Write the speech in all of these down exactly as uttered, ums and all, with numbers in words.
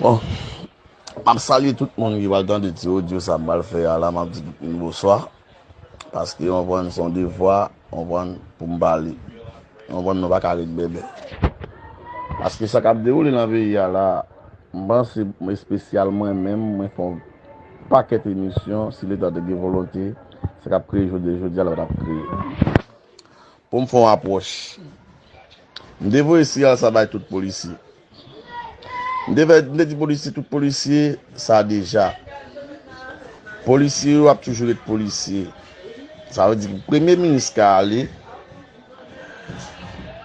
Bon, m ap salye tout moun ki pral tande ti odyo sa m pral fè a la, m ap di tout moun bonswa. Paske, w konprann, se yon devwa, w konprann, pou m pale. W konprann, nou pa ka ret bèbè. Paske sa k ap dewoule nan peyi a la, m panse, espesyal mwen menm, mwen fè yon pakèt emisyon, si Leta te gen volonte, sa k ap kreye jodi, jodi a la pa t ap kreye. Pou m fè yon apwòch. M te voye siyal sa bay tout polisye. M te fè, m te di polisye, tout polisye, sa deja. Polisye yo ap toujou ret polisye. Sa vle di premye minis ka ale,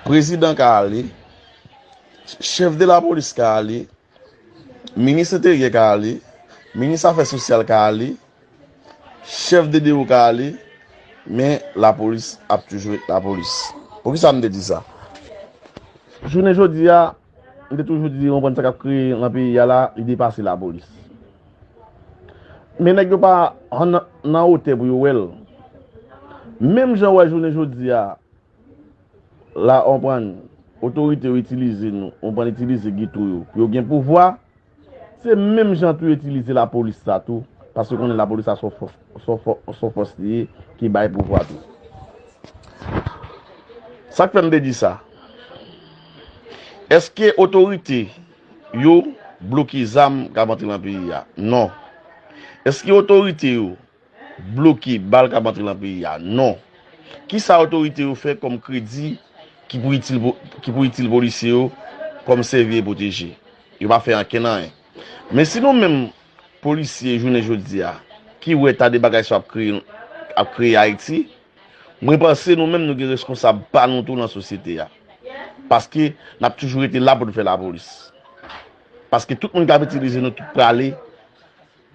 prezidan ka ale, chèf de lapolis ka ale, minis enteryè ka ale, minis afè sosyal ka ale, chèf de dewo ka ale, men lapolis ap toujou ret lapolis. Poukisa m te di sa? Jounen jodi a, m te toujou di, w konprann, sa k ap kreye nan peyi a la, li depase lapolis. Men nèg yo pa nan, nan wotè pou yo wè l. Menm jan w wè jounen jodi a, la, w konprann, otorite yo itilize nou, w konprann, itilize geto yo pou yo gen pouvwa, se menm jan tou yo itilize lapolis sa tou, paske konnen lapolis sa se yon fò-, se yon fò-, se yon fòs li ye ki bay pouvwa tou. Sa k fè m te di sa? Èske otorite yo bloke zam k ap antre nan peyi a? Non. Èske otorite yo bloke bal k ap antre nan peyi a? Non. Kisa otorite yo fè kòm kredi ki pou itil po-, ki pou itil polisye yo kòm sèvi e pwoteje? Yo pa fè ankenn anyen. Men si nou menm polisye jounen jodi a, ki wè ta de bagay sa ap kreye, ap kreye Ayiti, mwen panse nou menm nou gen reskonsab pa nou tou nan sosyete a. Paske n ap toujou rete la pou n fè lapolis. Paske tout moun k ap itilize nou tout prale,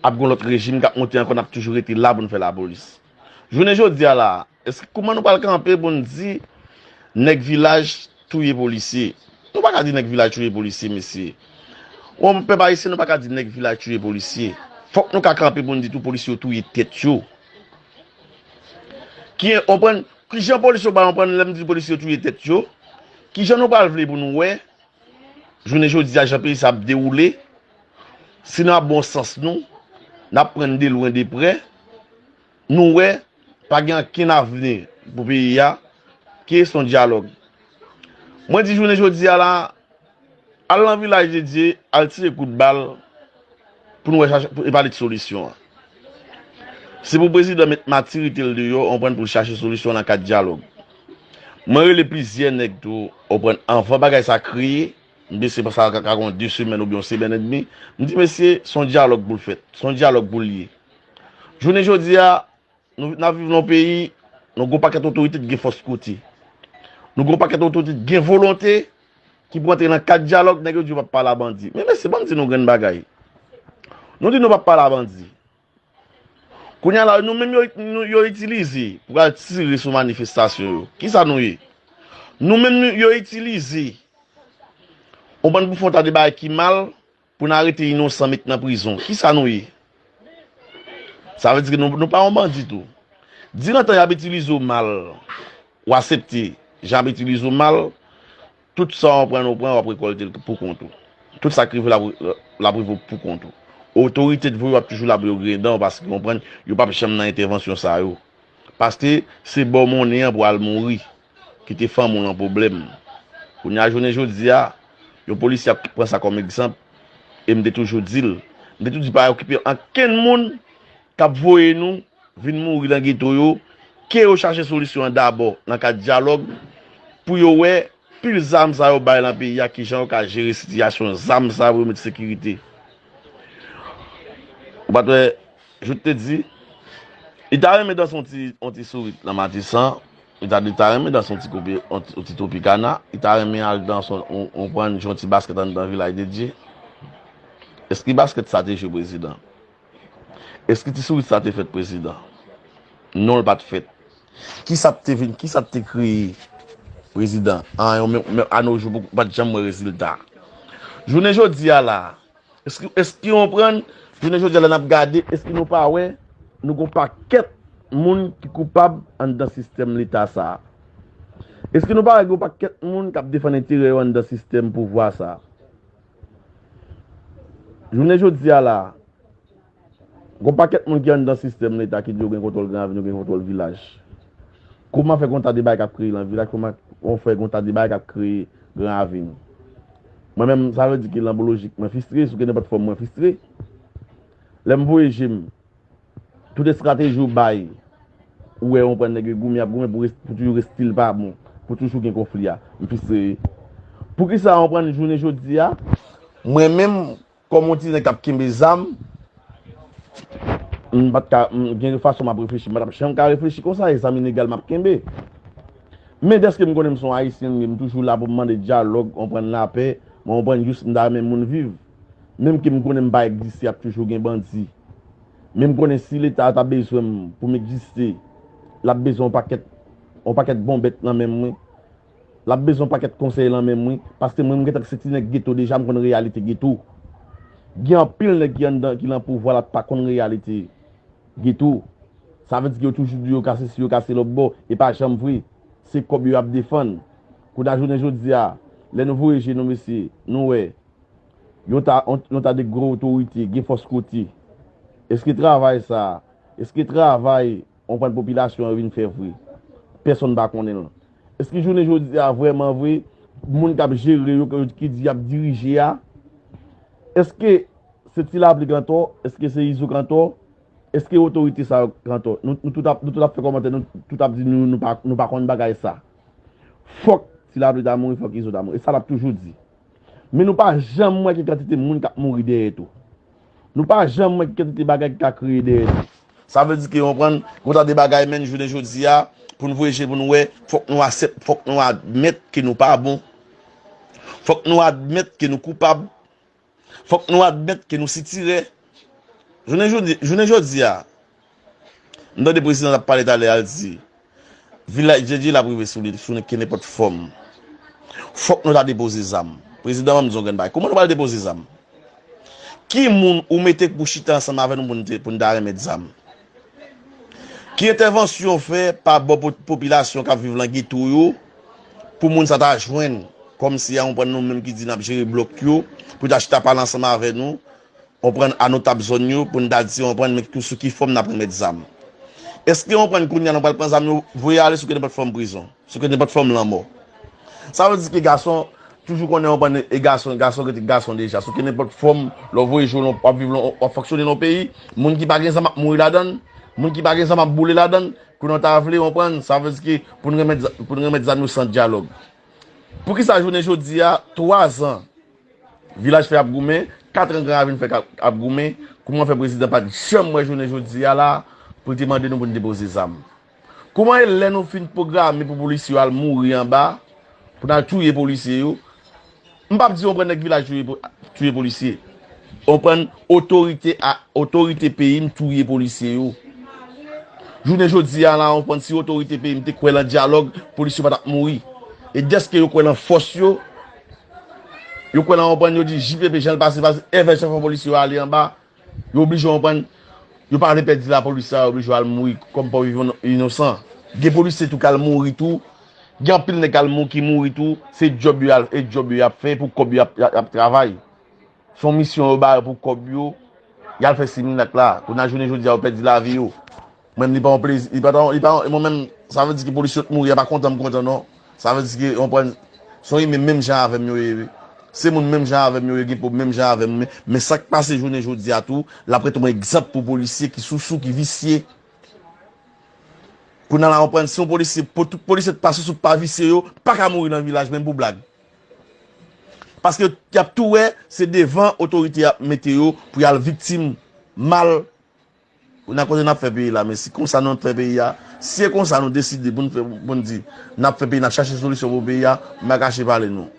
ap gen lòt rejim k ap monte ankò, n ap toujou rete la pou n fè lapolis. Jounen jodi a la, èske kouman nou pral kanpe pou n di nèg vilaj touye polisye? Nou pa ka di nèg vilaj touye polisye, mesye. Yon pèp ayisyen, nou pa ka di nèg vilaj touye polisye. Fòk nou ka kanpe pou n di tou polisye yo touye tèt yo. Ki, w konprann, kijan polisye yo pa konprann lè m di polisye yo touye tèt yo? Kijan nou pral vle pou nou wè jounen jodi a, jan peyi sa ap dewoule, si n ap bon sans nou, n ap pran de lwen de prè, nou wè pa gen ankenn avni pou peyi a, ki se yon dyalòg. Mwen di jounen jodi a la, al nan Vilaj de Dye, al tire kout bal, pou nou wè chache, pou, e pale de solisyon an. Se pou prezidan met matirite l deyò, w konprann, pou l chache solisyon nan kad dyalòg. Mwen rele plizyè nèg tou, w konprann, anvan bagay sa kreye, m panse sa ka, ka gen de semèn oubyen yon semèn edmi, m di, mesye, se yon dyalòg pou l fèt, se yon dyalòg pou l ye. Jounen jodi a, nou, n ap viv nan yon peyi, nou gen yon pakèt otorite ki gen fòs kote. Nou gen yon pakèt otorite ki gen volonte, ki pou antre nan kad dyalòg, nèg yo di yo p ap pale a bandi. Men mesye, ban m di nou grenn bagay. Nou di nou p ap pale a bandi. Kounye a la, nou menm yo, nou, yo itilize pou al tire sou manifestasyon yo. Kisa nou ye? Nou menm nou, yo itilize. Ou konprann, pou fè yon ta de bagay ki mal, pou n arete inosan met nan prizon. Kisa nou ye? Sa vle di ke nou, nou pa yon bandi tou. Di nan tan y ap itilize w mal, w aksepte jan y ap itilize w mal, tout sa w pran, w pran, w ap rekòlte l pou kont ou. Tout sa k rive w, l ap, l ap rive w pou kont ou. Otorite t voye w ap toujou la pou yo griyen dan w, paske w konprann, yo p ap janm nan entèvansyon sa yo. Paske se ba w monnen an pou al mouri. Kite fanmi w nan pwoblèm. Kounye a, jounen jodi a, yon polisye ap pran sa kòm egzanp, e m te toujou di l, m te toujou di pa okipe ankenn moun k ap voye nou vin mouri nan geto yo, ke yo chache solisyon an dabò nan kad dyalòg, pou yo wè pil zam sa yo bay nan peyi a, kijan yo ka jere sitiyasyon zam sa yo pou yo met sekirite. Ou pa t wè, Jout te di, li ta renmen danse yon ti, yon ti sourit nan Matisan, li ta, li ta renmen danse yon ti koupe, yon ti, yon ti Tropicana, li ta renmen al danse yon, yon, yon pran jwe yon ti baskèt anndan Vilaj de Dye. Èske baskèt sa te jwe prezidan? Èske ti sourit sa te fèt prezidan? Non, l pa t fèt. Kisa t te vin, kisa t te kreye prezidan? An, yo menm, menm anojou, ou pa t janm wè rezilta. Jounen jodi a la, èske, èske w konprann? Jounen jodi a la n ap gade, èske nou pa wè nou gon pakèt moun ki koupab anndan sistèm leta sa a? Èske nou pa wè gon pakèt moun k ap defann enterè yo anndan sistèm pouvwa sa a? Jounen jodi a la, gon pakèt moun ki anndan sistèm Leta ki di yo gen kontwòl Gran Ravin, yo gen kontwòl vilaj. Kòman fè gon ta de bagay k ap kreye nan vilaj, kòman on fè gon ta de bagay k ap kreye Gran Ravin? Mwen menm, sa vle di ke lanbo lojik, mwen fristre, sou ke nenpòt fòm mwen fristre. Lè m voye je m, tout estrateji ou bay, ou wè, ou konprann, nèg yo goumen, y ap goumen pou res-, pou toujou res-, stil pa bon, pou toujou gen konfli a. M fristre. Poukisa, ou konprann, jounen jodi a, mwen menm, kòm yon ti nèg k ap kenbe zam, m pa t ka, m, gen yon fason m ap reflechi, m pa t ap janm ka reflechi konsa, e zam ilegal m ap kenbe. Men dèske m konnen m se yon Ayisyen, m toujou la pou m mande dyalòg, ou konprann, lapè, mwen, ou konprann, jis m ta renmen moun viv. Menm ke m konnen m pa egziste, ap toujou gen bandi. Men m konnen si Leta ta bezwen m pou m egziste, l ap bezwen yon pakèt, yon pakèt bon bèt nan men mwen. L ap bezwen yon pakèt konsèy nan men mwen, paske mwen, m gentan se ti nèg geto deja, m konn reyalite geto. Gen anpil nèg ki anndan, ki nan pouvwa la, pa konn reyalite geto. Sa vle di ke yo toujou di yo ka sesi, yo ka se lòt bò, e pa janm vre. Se kòb yo ap defann. Kounye a jounen jodi a, lè nou voye je nou, mesye, nou wè, yon ta, yon, yon ta de gwo otorite, gen fòs kote. Èske travay sa, èske travay, ou konprann, popilasyon an vin fè vre? Pèsonn pa konnen l. Èske jounen jodi a, vrèman vre, moun k ap jere yo, ki di y ap dirije a, èske se Ti Lapli k antò? Èske se Izo k antò? Èske otorite sa yo k antò? Nou, nou tout ap, nou tout ap fè kòmantè, nou tout ap di nou, nou pa, nou pa konn bagay sa. Fòk Ti Lapli ta mouri, fòk Izo ta mouri. E sa l ap toujou di. Men nou pa janm wè ki kantite moun k ap mouri dèyè tou. Nou pa janm wè ki kantite bagay ki ka kreye dèyè tou. Sa vle di ke, ou konprann, gon ta de bagay, men jounen jodi a, pou n voye je pou n wè, fòk nou aksep-, fòk nou admèt ke nou pa bon. Fòk nou admèt ke nou koupab. Fòk nou admèt ke nou sitirè. Jounen jodi, jounen jodi a, m tande prezidan t ap pale talè a, l di, vilaj Djendje l ap rive sou li, sou ke nenpòt fòm. Fòk nou ta depoze zam. Prezidan, ban m di yon grenn bagay. Kòman nou pral depoze zam? Ki moun ou mete pou chita ansanm avè nou pou n te, pou n ta remèt zam? Ki entèvansyon w fè pa bò po-, popilasyon k ap viv nan geto yo pou moun sa ta jwenn, kòmsi a, ou konprann, nou menm ki di n ap jere blòk yo, pou ta chita pale ansanm avè nou, ou konprann, a notab zòn yo, pou n ta di, ou konprann, men ki, sou ki fòm n ap remèt zam? Èske, ou konprann, kounye a nou pral pran zam yo, voye ale sou ke nenpòt fòm prizon, sou ke nenpòt fòm lanmò? Sa vle di ke gason toujou konnen, ou konprann, e gason, gason rete gason deja. Sou ke nenpòt fòm, lè w voye je w, w ap viv, w ap fonksyone nan yon peyi, moun ki pa gen zam ap mouri ladan l, moun ki pa gen zam ap boule ladan l, kounye a w ta vle, ou konprann, sa vle di ke pou n remèt za-, pou n remèt zam yo san dyalòg. Poukisa jounen jodi a, twa zan, Vilaj Fè ap goumen, kat an Gran Ravin Fè ap, ap goumen, kòman fè prezidan pa t janm wè jounen jodi a la pou l te mande nou pou n depoze zam? Kòman e lè nou fin pwograme pou polisye yo al mouri anba, pou n al touye polisye yo? M p ap di w pran nèg vilaj touye po-, touye polisye. Ou konprann, otorite a, otorite peyi m touye polisye yo. Jounen jodi a la, ou konprann, si otorite peyi m te kwè nan dyalòg, polisye yo pa t ap mouri. E dèske yo kwè nan fòs yo, yo kwè nan, ou konprann, yo di J P P jan l pase, pase, envè chèf polisye yo ale anba, yo oblije, ou konprann, yo pa vle pèdi lapolis la, yo oblije al mouri kòm pa vivan inosan. Gen polisye tou k al mouri tou, gen anpil nèg k al mou-, ki mouri tou, se djòb yo al, e djòb yo y ap fè, pou kòb yo y ap, y ap, y ap travay. Se yon misyon yo ba yo pou kòb yo, y al fè siminak la. Kounye a jounen jodi a, yo pèdi lavi yo. Mwen, li pa yon plezi, li pa ta, li pa yon, mwen menm, sa vle di ke polisye yo t mouri, a pa kontan m kontan non. Sa vle di ke, ou konprann, se yon imen menm jan avè m yo ye, wi. Se moun menm jan avè m yo ye, gen pwob menm jan avè m, men, men sa k pase jounen jodi a tou, l ap ret yon egzanp pou polisye ki sousou, ki visye. Kounye a la, ou konprann, si yon polisye, pou tout polisye t pa sousou, pa visye yo, pa ka mouri nan vilaj, menm pou blag. Paske y ap tou wè, se devan otorite y ap mete yo pou y al viktim mal. Kounye a kote n ap fè peyi la, men si konsa nou ap fè peyi a, si se konsa nou deside pou n fè, pou n di, n ap fè peyi, n ap chache solisyon pou peyi a, m pa kache pale nou.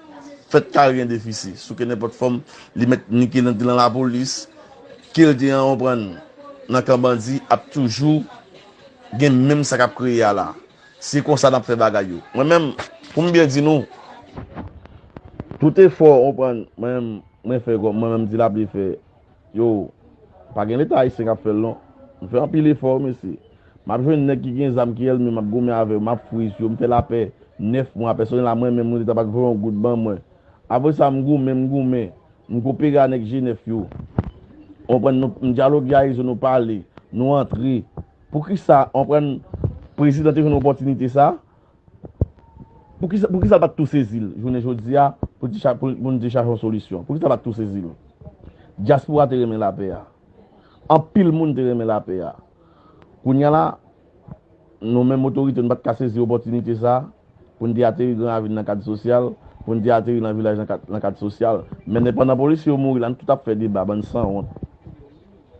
Fèt kare gen defisi, sou ke nenpòt fòm, li mèt ni ke l te nan lapolis, ke l te an, ou konprann, nan kan bandi, ap toujou gen menm sa k ap kreye a la. Se konsa n ap fè bagay yo. Mwen menm, pou m byen di nou, tout efò, ou konprann, mwen menm, mwen fè kòm, mwen menm, Ti Lapli fè, yo, pa gen Leta ayisyen k ap fè l non. M fè anpil efò, mesye. M ap jwenn nèg ki gen zam, ki ènmi m, m ap goumen avè yo, m ap friz yo, m fè lapè nèf mwa, pèsonèl la, mwen menm, nou Leta pa t voye yon goud ban mwen. Apre sa, m goumen, m goumen, m kopere a nèg G nèf yo. Ou konprann, nou, nou dyaloge a Izo, nou pale, nou antre. Poukisa, ou konprann, prezidan te jwenn opòtinite sa? Poukisa, poukisa l pa t tou sezi l jounen jodi a pou l te cha-, pou, pou nou te chache yon solisyon? Poukisa l pa t tou sezi l? Dyaspora te renmen lapè a. Anpil moun te renmen lapè a. Kounye a la, nou menm otorite, nou pa t ka sezi opòtinite sa pou n te ateri Gran Ravin nan kad sosyal, pou n te ateri nan vilaj nan kad, nan kad sosyal. Men pandan polisye yo mouri la, nou tout ap fè deba, bann sanwont.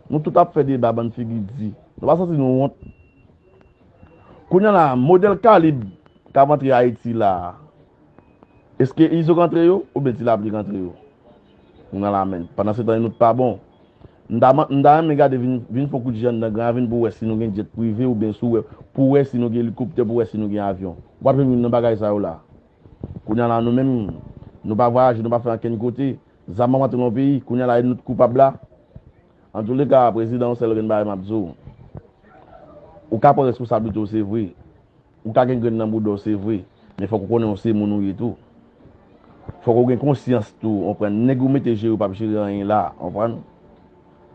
Nou tout ap fè deba, bann figi di. Nou pa santi nou wont? Kounye a la, modèl kalib k ap antre Ayiti la a, èske Izo k antre yo oubyen Ti Lapli k antre yo? Kounye a la, men, pandan se tan, nou t pa bon. M ta, m ta renmen gade, vin, vin fè yon kout je anndan Gran Ravin pou w wè si nou gen djèt prive oubyen si w wè, pou w wè si nou gen elikoptè, pou w wè si nou gen avyon. W ap jwenn youn nan bagay sa yo la. Kounye a la, nou menm, nou pa vwayaje, nou pa fè ankenn kote. Zam ap antre nan peyi, kounye a la, e nou t koupab la. Antouleka, prezidan, yon sèl grenn bagay m ap di w. Ou ka pran responsablite w, se vre. Ou ka gen grenn nan bouda w, se vre. Men fòk ou konnen w se moun ou ye tou. Fòk ou gen konsyans tou, ou konprann. Nèg ou mete jere yo p ap jere anyen la, ou konprann.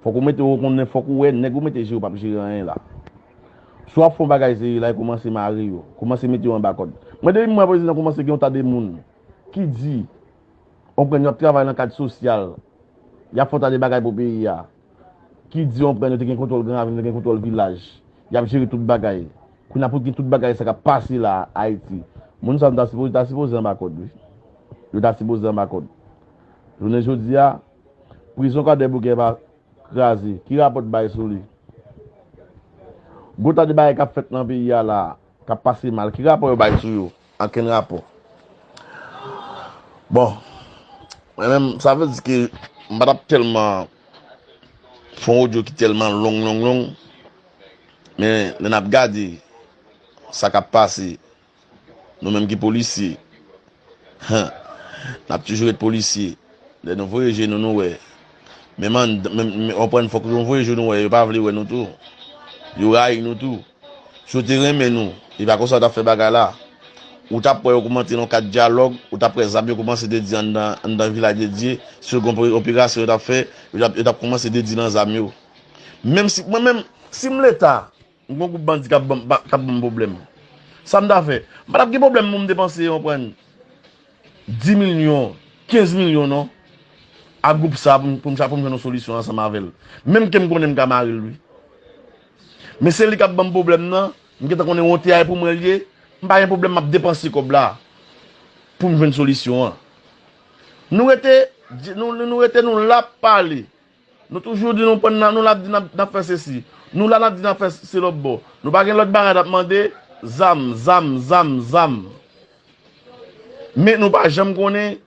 Fòk ou mete, ou konnen, fòk ou wè nèg ou mete jere yo p ap jere anyen la. Si w ap fè yon bagay serye la, e kòmanse mare yo. Kòmanse mete yo anba kòd. Mwen, depi m wè prezidan kòmanse gen yon ta de moun ki di, ou konprann, y ap travay nan kad sosyal, y ap fè yon ta de bagay pou peyi a, ki di, ou konprann, yo te gen kontwòl Gran Ravin, yo te gen kontwòl vilaj, y ap jere tout bagay. Kounye a pou gen tout bagay sa k ap pase la a Ayiti. Moun sa yo ta sipoze, ta sipoze anba kòd, wi. Yo ta sipoze anba kòd. Jounen jodi a, prizon Kwadèboukè pa kraze. Ki rapò w bay sou li? Gwo ta de bagay k ap fèt nan peyi a la a, k ap pase mal. Ki rapò yo bay sou yo? Ankenn rapò. Bon, mwen menm, sa vle di ke m pa t ap tèlman fè yon odyo ki tèlman long, long, long. Men lè n ap gade sa k ap pase, nou menm ki polisye, n ap toujou ret polisye. Lè nou voye je nou, nou wè. Menm an, menm, menm, ou konprann, fòk nou voye je nou wè. Yo pa vle wè nou tou. Yo rayi nou tou. Si yo te renmen nou, e pa konsa yo t ap fè bagay la. Ou t ap wè yo kòmanse nan kad dyalòg, ou t ap wè zam yo kòmanse dedi anndan, anndan Vilaj de Dye. Si yo gen yon operasyon yo t ap fè, yo t ap, yo t ap kòmanse dedi nan zam yo. Menm si, mwen menm, si m Leta, m gon gwoup bandi k ap ban m, k ap ban m pwoblèm. Sa m ta fè? M pa t ap gen pwoblèm pou m depanse, ou konprann, dis milyon, kenz milyon non, ak gwoup sa pou m, pou m, pou m jwenn yon solisyon ansanm avè l. Menm ke m konnen m ka mare l, wi. Men se li k ap ban m pwoblèm nan, m gentan konnen wonte a e pou mwen l ye, m pa gen pwoblèm, m ap depanse kòb la pou m jwenn solisyon an. Nou rete, nou, nou rete, nou la ap pale. Nou toujou di nou pran nan, nou la ap di n ap, n ap fè sesi. Nou la n ap di n ap fè se lòt bò. Nou pa gen lòt bagay n ap mande, zam, zam, zam, zam. Men nou pa janm konnen,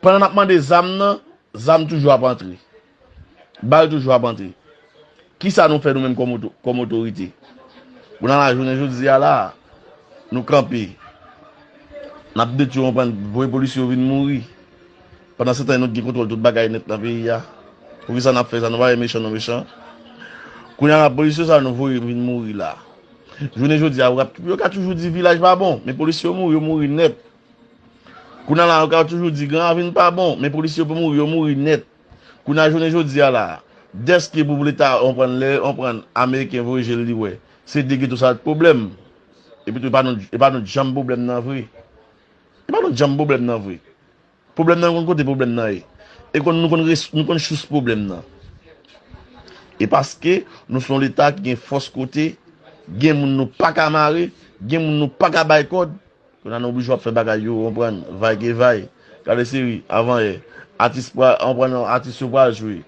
pandan n ap mande zam nan, zam toujou ap antre. Bal toujou ap antre. Kisa nou fè nou menm kòm oto-, kòm otorite? Kounye a la, jounen jodi a la, nou kanpe. N ap detwi, ou konprann, voye polisye yo vin mouri. Pandan se tan, nou t gen kontwòl tout bagay nèt nan peyi a. Poukisa n ap fè sa? Nou pa wè mechan, nou mechan. Kounye a la, polisye sa nou voye vin mouri la. Jounen jodi a, yo ka, yo ka toujou di vilaj pa bon, men polisye yo mouri, yo mouri nèt. Kounye a la, yo ka toujou di Gran Ravin pa bon, men polisye yo mouri, yo mouri nèt. Kounye a, jounen jodi a la, dèske pou Leta, ou konprann, lè, ou konprann, Ameriken voye je l li wè, se de geto sa t pwoblèm. Epi tou, e pa nou, e pa nou janm pwoblèm nan vre. E pa nou janm pwoblèm nan vre. Pwoblèm nan, nou konn kote pwoblèm nan ye. E konn, nou konn res-, nou konn sous pwoblèm nan. E paske nou se yon Leta ki gen fòs kote, gen moun nou pa ka mare, gen moun nou pa ka bay kòd, kounye a nou oblije ap fè bagay yo, ou konprann, vay ke vay. Gade seri, avan yè, atis pral, ou konprann, atis yo pral jwe.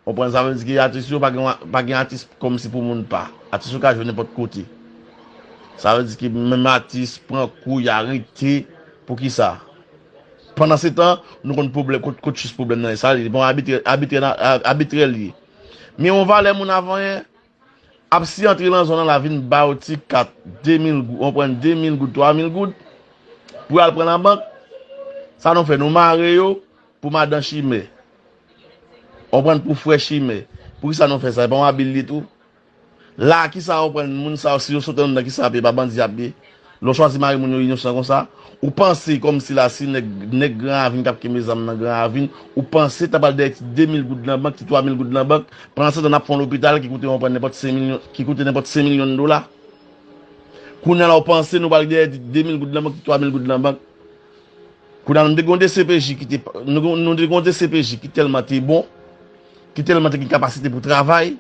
Ou konprann, sa vle di ke atis yo pa gen, pa gen atis kòmsi pou moun pa. Atis yo ka jwe nenpòt kote. Sa vle di ke menm atis pran kou, y arete. Poukisa? Pandan se tan, nou konn pwoblèm, kot, kot sous pwoblèm nan ye. Sa li, bon, abitrè, abitrè, abitrè li ye. Men yon valè moun avan yè, ap si antre nan zòn nan la vin ba yo ti kat, de mil goud, ou konprann, de mil goud, twa mil goud, pou y al pran nan bank. Sa nou fè? Nou mare yo pou madan chimè. Ou konprann, pou frè chimè. Poukisa nou fè sa? E pa yon abil li tou? La, kisa ou konprann, moun sa yo, si yo sot anndan, kisa y ap ye? E pa bandi y ap ye? Lè w chwazi mare moun yo inosan konsa, ou panse kòmsi la si nèg, nèg Gran Ravin k ap kenbe zam nan Gran Ravin, ou panse ta pral dèyè ti de mil goud nan bank, ti twa mil goud nan bank, pandan se tan n ap fè yon lopital ki koute yon pran nenpòt senk milyon, ki koute nenpòt senk milyon dola. Kounye a la ou panse nou pral dèyè ti de mil goud nan bank, ti twa mil goud nan bank. Kounye a nou te gen yon D C P J ki te, nou, nou te gen yon D C P J ki tèlman te bon, ki tèlman te gen kapasite pou travay.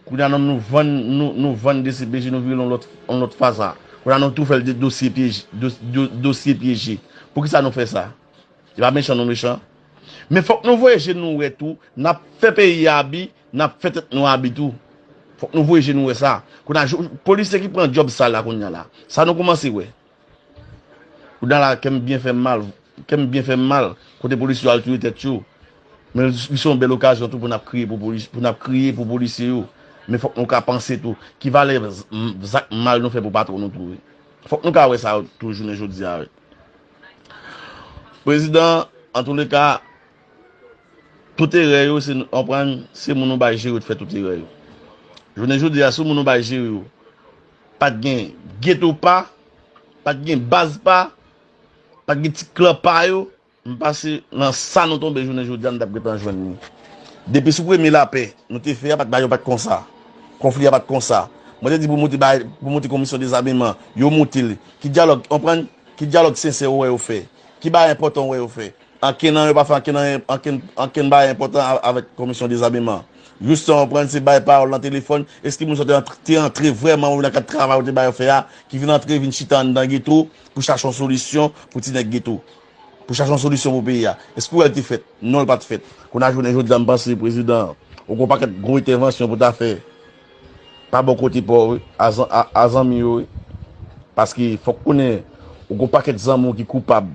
Kounye a nou, nou vann, nou, nou vann D C P J, nou vire l yon lòt, yon lòt faza. Kounye a nou tou fè l de, dosye pyeje, dos, do, dosye pyeje. Poukisa nou fè sa? Se pa mechan nou mechan. Men fòk nou voye je nou wè tou, n ap fè peyi a abi, n ap fè tèt nou abi tou. Fòk nou voye je nou wè sa. Kounye a, jou- polisye ki pran djòb sal la kounye a la. Sa nou kòmanse wè. Kounye a la, kè m byen fè m mal, kè m byen fè m mal, kote polisye yo al touye tèt yo. Men li se yon bèl okazyon tou pou n ap kriye pou polis, pou n ap kriye pou polisye yo. Men fòk nou ka panse tou, ki valè z- m- zak mal nou fè pou patwon nou tou. Fòk nou ka wè sa tou jounen jodi a. Prezidan, antouleka, tout erè yo, se, konprann, se moun ou bay jere yo te fè tout erè yo. Jounen jodi a, si moun ou bay jere yo, pa t gen geto pa, pa t gen baz pa, pa t gen ti klan pa yo, m panse nan sa nou tonbe jounen jodi a, nou t ap gentan jwenn li. Depi sou premye lapè nou te fè a, pa t bagay yo pa t konsa. Konfli a pa t konsa. Mwen te di pou moute bay, pou moute komisyon dezameman, yo moute l. Ki dyalòg, konprann? Ki dyalòg sensè ou wè yo fè? Ki bagay enpòtan ou wè yo fè? Ankenn nan yo pa fè ankenn, ankenn, ankenn bagay enpòtan a- avèk komisyon dezameman. Jis sa w konprann se bay pawòl nan telefòn. Èske moun sa te antre, te antre vrèman wi nan kad travay ou te ba yo fè a, ki vin antre, vin chita anndan geto pou chache yon solisyon pou ti nèg geto? Pou chache yon solisyon pou peyi a? Èske w wè l te fèt? Non, l pa t fèt. Kounye a jounen jodi a, m panse prezidan, ou gen yon pakèt gwo entèvansyon pou ta fè pa bò kote pa w wi, a zan- a- a zanmi yo wi. Paske fòk konnen, ou gen yon pakèt zanmi w ki koupab.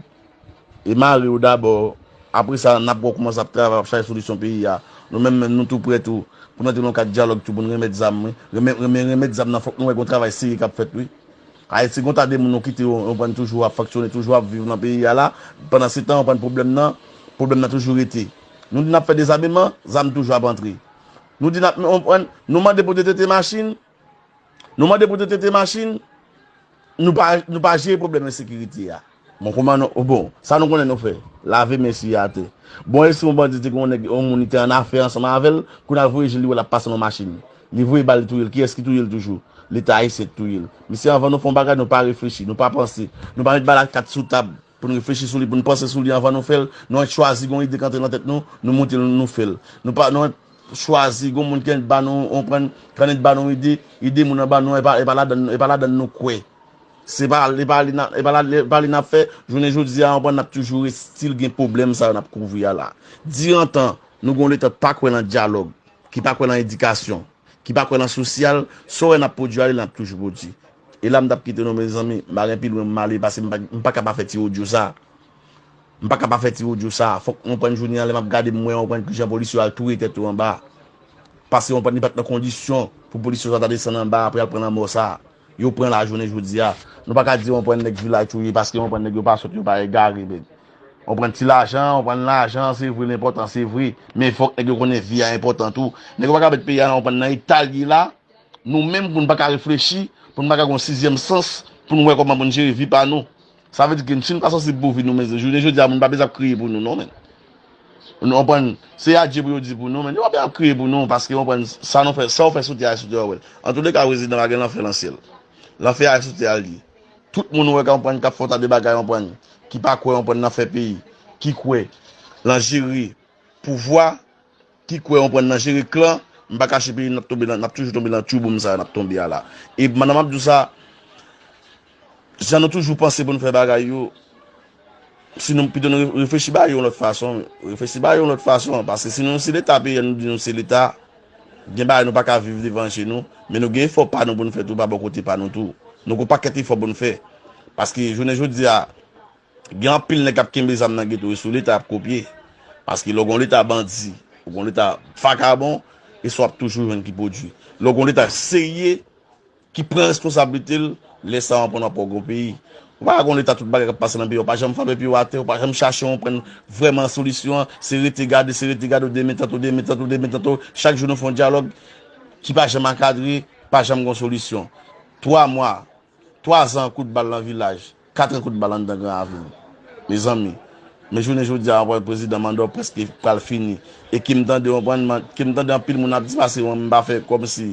E mare yo dabò. Apre sa, n ap wè w kòman sa ap travay, ap chache solisyon peyi a. Nou menm, menm, nou tou prè tou pou n antre nan yon kad dyalòg tou pou n renmèt zam, wi. Renmen, renmen, renmèt zam nan, fòk nou wè gen yon travay serye k ap fèt, wi. Ayiti, gen yon ta de moun nou kite yo, yo pran toujou ap fonksyone, toujou ap viv nan peyi a la. Pandan se tan, yo pran pwoblèm nan, pwoblèm nan toujou rete. Nou di n ap fè dezameman, zam toujou ap antre. Nou di n ap, nou, nou mande pou detete machin, Nou mande pou detete machin, nou pa, nou pa jere pwoblèm ensekirite a. Bon, kòman nou, bon, sa nou konnen nou fè, lave men siye atè. Bon, e si yon bandi te gen yon nèg, yon moun li te annafè ansanm avè l, kounye a l voye je l, li wè l ap pase nan machin. Li voye bal, li touye l. Kiyès ki touye l toujou? Leta ayisyen ki touye l. Mesye, anvan nou fè yon bagay, nou pa reflechi, nou pa panse, nou pa met bal ak kat sou tab. Pou n reflechi sou li, pou n panse sou li anvan nou fè l, nou chwazi gon ide k antre nan tèt nou, nou moute l, nou fè l. Nou pa, nou chwazi gon moun ki annik ba nou, konprann, ki annik ba nou ide, ide moun an ba nou, e pa, e pa ladan, e pa ladan nou kwè. Se pa, e pa li n a, e pa la, e pa li n ap fè, jounen jodi a, konprann, n ap toujou still gen pwoblèm sa yo n ap kouvri a la. Dirantan, nou gon Leta pa kwè nan dyalòg, ki pa kwè nan edikasyon, ki pa kwè nan sosyal, sa w wè n ap pwodui ale, n ap toujou pwodui. E la m t ap kite nou, mezanmi, m pa gen pi lwen m ale, paske m pa, m pa ka pa fè ti odyo sa. M pa ka pa fè ti odyo sa. Fòk w konprann jounen an, lè m ap gade, m wè w konprann kijan polisye yo al touye tèt yo anba. Paske w konprann, li pa t nan kondisyon pou polisye sa ta desann anba apre al pran lanmò sa. Yo pran la jounen jodi a. Nou pa ka di w konprann nèg vilaj touye, paske w konprann nèg yo pa sòt, yo pa egare, men. Ou pran ti lajan, ou pran lajan, se vre, l enpòtan, se vre. Men fòk nèg yo konnen vi a enpòtan tou. Nèg yo pa ka met peyi a nan, ou pran nan eta l ye la. Nou menm, pou n pa ka reflechi, pou n pa ka gen yon sizyèm sans, pou n wè kòman pou n jere vi pa nou. Sa vle di ke si n pa sansib pou vi nou, men jounen jodi a, moun pa bezwen ap kriye pou nou, non, men. Ou konprann? Se adye pou yo di pou nou, men yo pa bezwen ap kriye pou nou, paske, ou konprann, sa nou fè, sa w fè sou tè a, sou tè a, w wè l. Antouleka, prezidan pa gen lanfè nan syèl. Lanfè a sou tè a l ye. Tout moun ou wè k ap pran, k ap fè yon ta de bagay, w konprann, ki pa kwè, w konprann, nan fè peyi, ki kwè nan jere pouvwa, ki kwè, w konprann, nan jere klan, m pa kache peyi, n ap tonbe nan, n ap toujou tonbe nan tchouboum sa a n ap tonbe a la. E pandan m ap di w sa, jan nou toujou panse pou n fè bagay yo, si nou, pito nou re- reflechi ba yo yon lòt fason, reflechi ba yo yon lòt fason, paske si nou se Leta peyi a, nou di nou se Leta, gen bagay nou pa ka viv devan je nou, men nou gen efò pa nou pou n fè tou, pa bò kote pa nou tou. Nou gen yon pakèt efò pou n fè. Paske jounen jodi a, gen anpil nèg k ap kenbe zam nan geto, e sou Leta y ap kopye. Paske lè w gen yon Leta bandi, ou gen yon Leta vakabon, e sa w ap toujou jwenn ki pwodui. Lè w gen yon Leta serye, ki pran responsablite l, lè sa w konprann w ap wè w gen yon peyi. Ou pa ka gen yon Leta tout bagay k ap pase nan peyi a, ou pa janm frape pye w atè, ou pa janm chache yon pran vrèman solisyon an, se rete gade, se rete gade, w demen tanto, demen tanto, demen tanto, chak jou nou fè yon dyalòg ki pa janm ankadre, pa janm gen yon solisyon. Twa mwa, Twazan kout bal nan vilaj, katran kout bal anndan Gran Ravin. Mezanmi, men jounen jodi a, w konprann, prezidan manda w prèske pral fini. E ke m tande, w konprann, man- ke m tande anpil moun ap di pase mwen, m pa fè kòmsi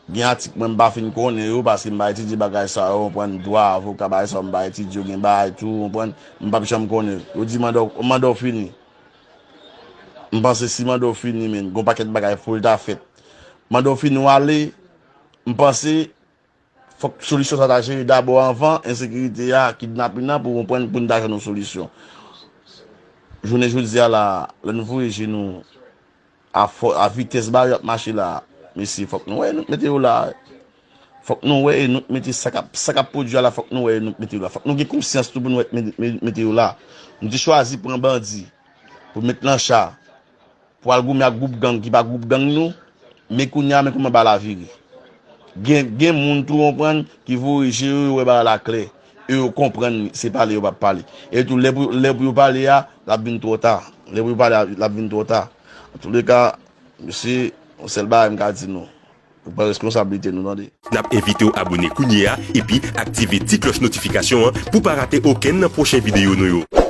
gen atik mwen m pa fin konnen yo, paske m pa etidye bagay sa yo, w konprann, dwa, avoka, bagay sa yo, m pa etidye yo, gen bagay tou, w konprann, m p ap janm konnen. Yo di manda w, manda w fini. M panse si manda w fini, men, gon pakèt bagay pou l ta fèt. Manda w fini, w ale, m panse, fòk solisyon sa ta jere dabò anvan ensekirite a, kidnapin nan, pou konprann, pou n ta jwenn yon solisyon. Jounen jodi a la, lè n voye je nou a fò, a vitès ba yo ap mache la, mesye, fòk nou wè e nou k mete yo la. Fòk nou wè e nou k mete sa k ap, sa k ap pwodui a la, fòk nou wè e nou k mete yo la. Fòk nou gen konsyans tou pou nou wè e k mete, mete yo la. Nou te chwazi pran bandi pou met nan cha, pou al goumen ak gwoup gang ki pa gwoup gang nou, men kounye a, men kòman bagay la vire. Gen, gen moun tou, w konprann, ki voye je yo, yo wè bagay la klè. E yo konprann se pale yo p ap pale. E tou, lè pou, lè pou yo pale a, l ap vin twò ta. Lè pou yo pale a, l ap vin twò ta. Antouleka, mesye, yon sèl bagay m ka di nou. Nou pran reskonsablite nou, tande. N ap envite w abone kounye a epi aktive ti klòch notifikasyon an pou w pa rate okenn nan pwochen videyo nou yo.